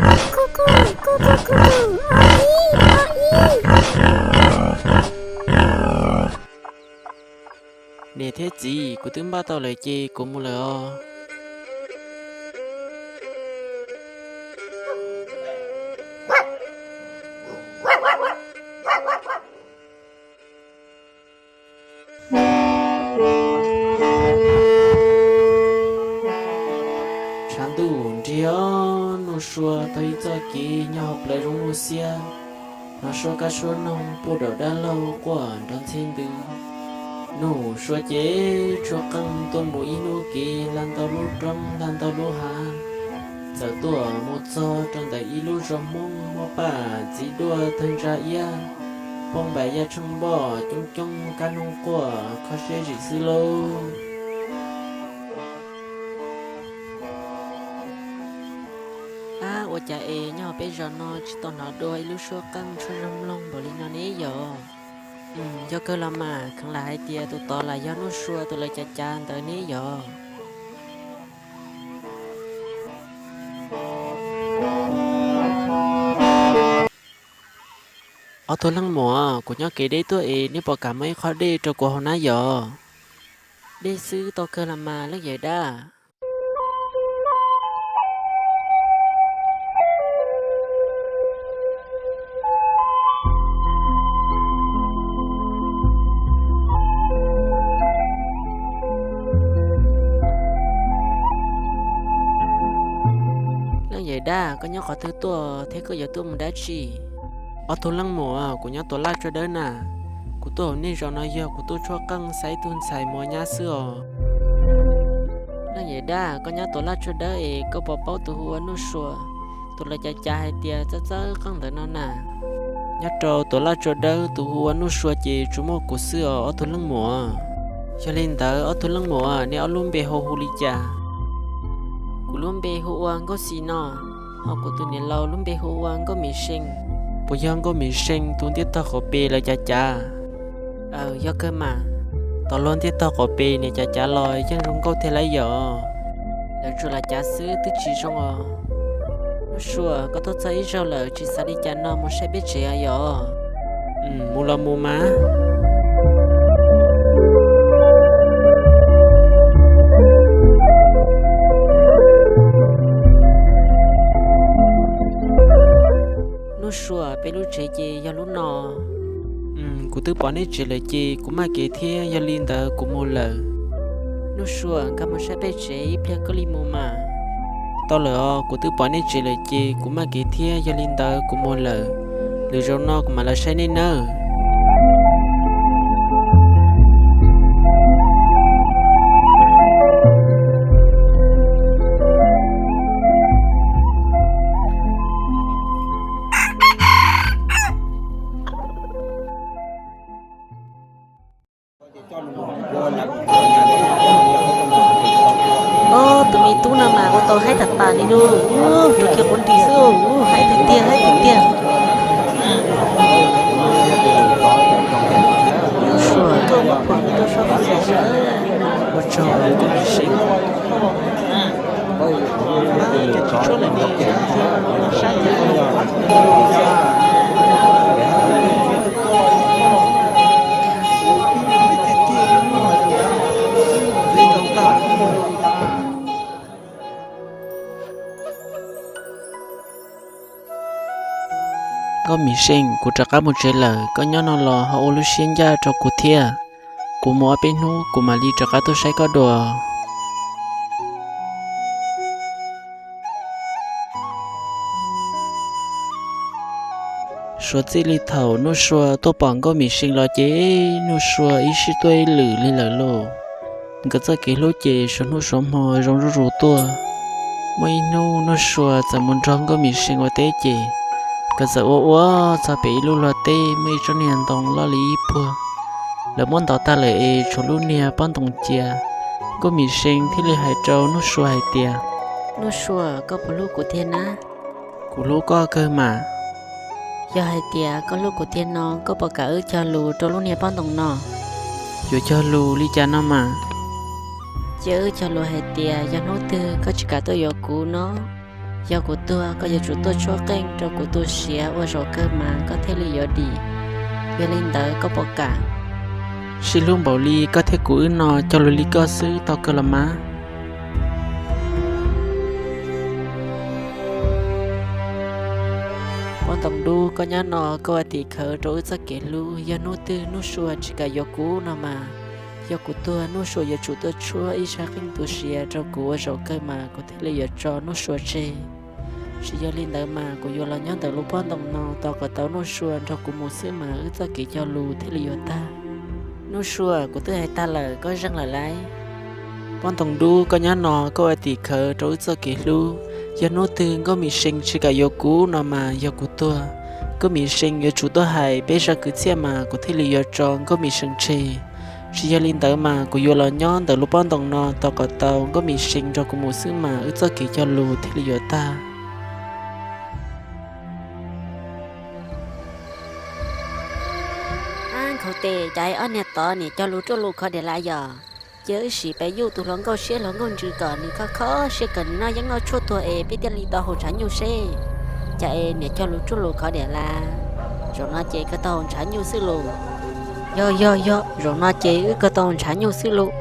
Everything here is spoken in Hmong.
Kuj kuj, kuj kuj kuj kuj, o ib, o ib. Niam thiab txiv, kuv twb npaj tau lawm ces kuv mus lawm os. Tshav ntuj nrig, Nuj Sua taug ib txoj kev nyob hauv plawv zoov nuj xiab, hnov suab kab suab noog puag dam dab laug quaj nrov ntxhiab ntws. Nuj Sua ces tshuab qeej tuaj mus ib hnub kev, hla ntau lub roob hla ntau lub hav, txawm tuaj mus txog rau ntawm ib lub zos Hmoob muaj paj txiv duaj tawg ntsa iab, poob npaim yaj tsheej npoj coob coob kab noog quaj kho siab zim xwb lauj. Ab, ua cas es nyob peb zos no tsis tau hnov dua ib lub suab qeej tshuab zog mloog npaum li no ne yom? Yog kawg los mas, kheev lam hais tias tus tod lam yog Nuj Sua tus lawv cav cav ntawd ne yom? Ob tug leej muam, kuv nyob kev deb tuaj es neb puas kam muab ib qho dej rau kuv haus na yom? Dej xwb tau kawg los mas leej yawm dab. Leej yawm dab, koj nyob qhov twg tuaj thiab koj yuav tuaj mus dab tsi? Ob tug leej muam, kuv nyob Tuam Laj Tsua Dawb na. Kuv tuaj hauv nej zos no yog kuv tuaj tshuab qeej xa ib tug ntxhais mus ua nyab xwb os. Leej yawm dab, koj nyob Tuam Laj Tsua Dawb es koj puas paub tus hu ua Nuj Sua, tus lawv cav cav hais tias txawb txawb qeej ntawd no na? Nyob rau Tuam Laj Tsua Dawb tus hu ua Nuj Sua ces tsuas muaj kuv xwb os ob tug leej muam. Yog li ntawd ob tug leej muam, nej ob lub npe hu hu li cas? Kuv lub npe hu ua Nkauj Xis no, ho kuv tus niam laus lub npe hu ua Nkauj Mim See. Puas yog Nkauj Mim See tus ntiaj tog qaum pes lawv cav cav? Aws, yog kawg mas. Tom luag ntiaj tog qaum pes niam cav cav los yeej zoo nkauj tiag lauj yom? Lawv tsuas lam cav xwb twb tsis zoo os. Nuj Sua, koj tuaj txog ib zaug lawm tsis xav li cas no mus saib peb tsev os yom? Mus los mus mas. Nuj Sua, peb lub tsev ces yog lub no. Kuv twb pom nej tsev lawm ces kuv maj kev thiab, yog li ntawd kuv mus lawm. Nuj Sua, nkag mus saib peb tsev ib pliag koj li mus mas. Tau lawm os, kuv twb pom nej tsev lawm ces kuv maj kev thiab, yog li ntawd kuv mus lawm. Lwm zaus no kuv mam los saib nej nawb. Ob tug me tub no mas ua tau haib tag tas li lauj, rau kiag quav nris xwb, haib tiag tiag, haib tiag tiag. Suav koj muab phuam rau sab fwm ua tsaug Nkauj Mim See. Nkauj Mim See, kuv rov qab mus tsev lawm, koj nyob no los ho ua lub siab ncaj rau kuv thiab. Kuv mus ob peb hnub kuv mam li rov qab tuaj saib koj dua. Suav txij li thaum Nuj Sua tuaj pom Nkauj Mim See los ces Nuj Sua ib sij tuaj ib lwm li lawm lauj. Nkawd txoj kev hlub ces suav hnub suav hmo zoo zuj zus tuaj. Muaj ib hnub Nuj Sua txawm mus nrog Nkauj Mim See ua teb ces nkawd txawm ua ua txog pem ib lub luag teb muaj ib tsob niag ntoo loj li ib puag. Lawv muab ntov tag lawm es tshuav lub niag pob ntoos cia. Nkauj Mim See thiaj li hais rau Nuj Sua hais tias, Nuj Sua, koj puas hlub kuv tiag na? Kuv hlub koj kawg mas. Yog hais tias koj hlub kuv tiag no, koj puas kam wb cog lus rau lub niag pob ntoos no? Yuav cog lus li cas no mas? Cia wb cog lus hais tias yog hnub twg koj tsis kam tuaj yuav kuv no, Yog kuv tuag koj yuav tsum tuaj tshuab qeej rau kuv tu siav ua zaum kawg mas koj thiaj li yuav dim. Yog li ntawd koj puas kam? Sib hlub npaum li koj thiab kuv wb no cog lus li koj xwb tau kawg los mas. Poj ntoo dub, koj nyob no koj ua tim khawv rau wb txoj kev hlub. Yog hnub twg Nuj Sua tsis kam yuav kuv no mas, yog kuv tuag Nuj Sua yuav tsum tuaj tshuab ib sab qeej tu siav rau kuv ua zaum kawg mas kuv thiaj li yuav tso Nuj Sua tseg. Tsis yog li ntawd mas kuv yuav los nyob ntawm lub pob ntoo no tos kom tau Nuj Sua nrog kuv mus xwb mas wb txoj kev cog lus thiaj li yuav tag. Nuj Sua, kuv twb hais tag lawm, koj zeeg lawm lauj. Poj ntoo dub, koj nyob no koj ua tim khawv rau wb txoj kev hlub. Yog hnub twg Nkauj Mim See tsis kam yuav kuv no mas, yog kuv tuag, Nkauj Mim See yuav tsum tuaj hais peb zaj kwv txhiaj mas kuv thiaj li yuav tso Nkauj Mim See tseg. Tsis yog li ntawd mas kuv yuav los nyob ntawm lub pob ntoo no tos kom tau Nkauj Mim See nrog kuv mus xwb mas wb txoj kev cog lus thiaj li yuav tag. Ab nkhaus tes, cas ob niag tod niam cog lus ruaj lus khov diam lawm yog? Cia wb sim pes yuj tus hluas nkauj siab hluas nkauj ntsws kom nws kho kho siab kom nws noj yeeb noj tshuaj tuag es peb thiaj li tau haus ntshav nyuj seb. Cas es niam cog lus ruaj lus khov diam lawm. Zaum no ces kawg tau haus ntshav nyuj xwb lauj. Yog yog yog, zaum no ces wb kawg tau haus ntshav nyuj xwb lauj.